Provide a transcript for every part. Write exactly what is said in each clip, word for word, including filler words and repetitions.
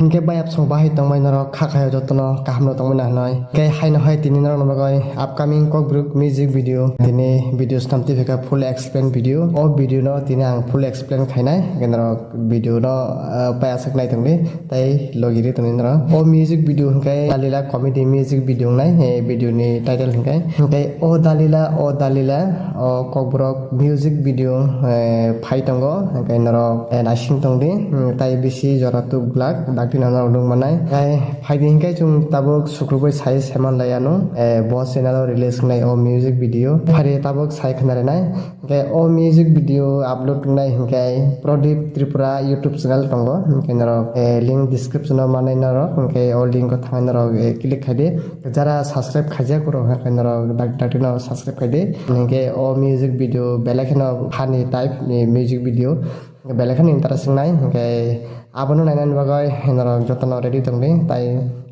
Hinkhe bayapsong bahai tongmai norok kha khayo jotono kaham no tongmani hinwi. Hinkhe haino hai tini norokno bagwi upcoming Kokborok music video tini video swnam twi phaikha full explain video. O video no tini ang full explain khainai. Hinkhe norok video no, ah, payaswk nai tongdi tei logi ri tongdi norok. O music video hinkhe Dalila comedy music video wngnai. Eh, video ni title hinkhe, hinkhe O Dalila, O Dalila, o Kokborok music video, eh, phai tongo, hinkhe norok, eh, naising tongdi, hmm, tai bisi jora tuk glak, dakti no norok nukmanai. Hinkhe phaidi hinkhe chwng tabuk sukrubui sai seman lai ano, eh, bo channel o release wngnai o music video. Phaidi tabuk sai khwnarinai. Hinkhe o music video upload wngnai hinkhe Pradip Tripura YouTube channel tongo. Hinkhe norok, eh, link description o manai norok. Hinkhe o link o thangwi norok, eh, click khaidi. Jara subscribe khaijak, borok hinkhe norok dak-, dakti no subscribe khaidi. Hinkhe o music video belai kheno funny type ni music video. Belai kheno interesting nai. Hinkhe abono nainani bagwi norok jotono ready tongdi. Tai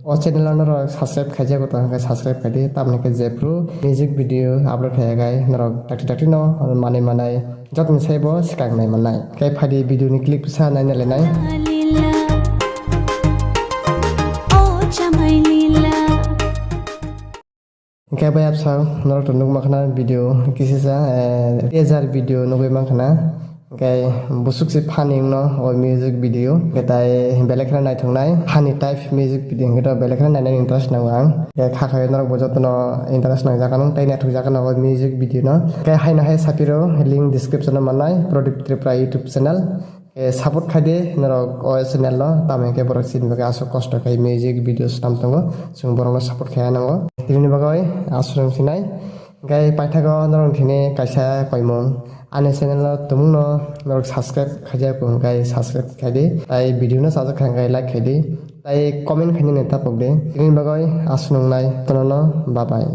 o channel o norok subscribe khaijak, to hinkhe subscribe khaidi. Tamoni khe jephru music video upload khaiyakhai norok dakti dakti no manwi manai. Jotoni saibo swkang nai mannai. Khe phaidi video ni clip sa naina lenai. Lila, oh chamai lila. Hinkhe bayapsong norok to nukma khna video kisisa, eh, teaser video nugwi mankha na. Hinkhe busuk se funny wngno o music video. Hinkhe tai belai kheno naithoknai funny type music video hinkhe to belai kheno nainani interest nango ang. Hinkhe kha khayo norok bo jotono interest nangjak ano tei naithokjak ano o music video no. Hinkhe haino hai sapiro link description o mannai Pradip Tripura YouTube channel. Eh, support khaidi norok o channel no, tamo hinkhe borok chini bagwi aswk kosto khai music video swnam tongo, chwng borokno support khai nango. Tini bagwi aswk wng sinai. Hinkhe paithago norok thini kaisa koimung, ani channel o tumungno norok subscribe khaijak, hinkhe subscribe khaidi, tai video no sajak kha hinkhe like khaidi, tai comment khainani tapokdi. Tini bagwi aswk wngnai, tonono bye bye.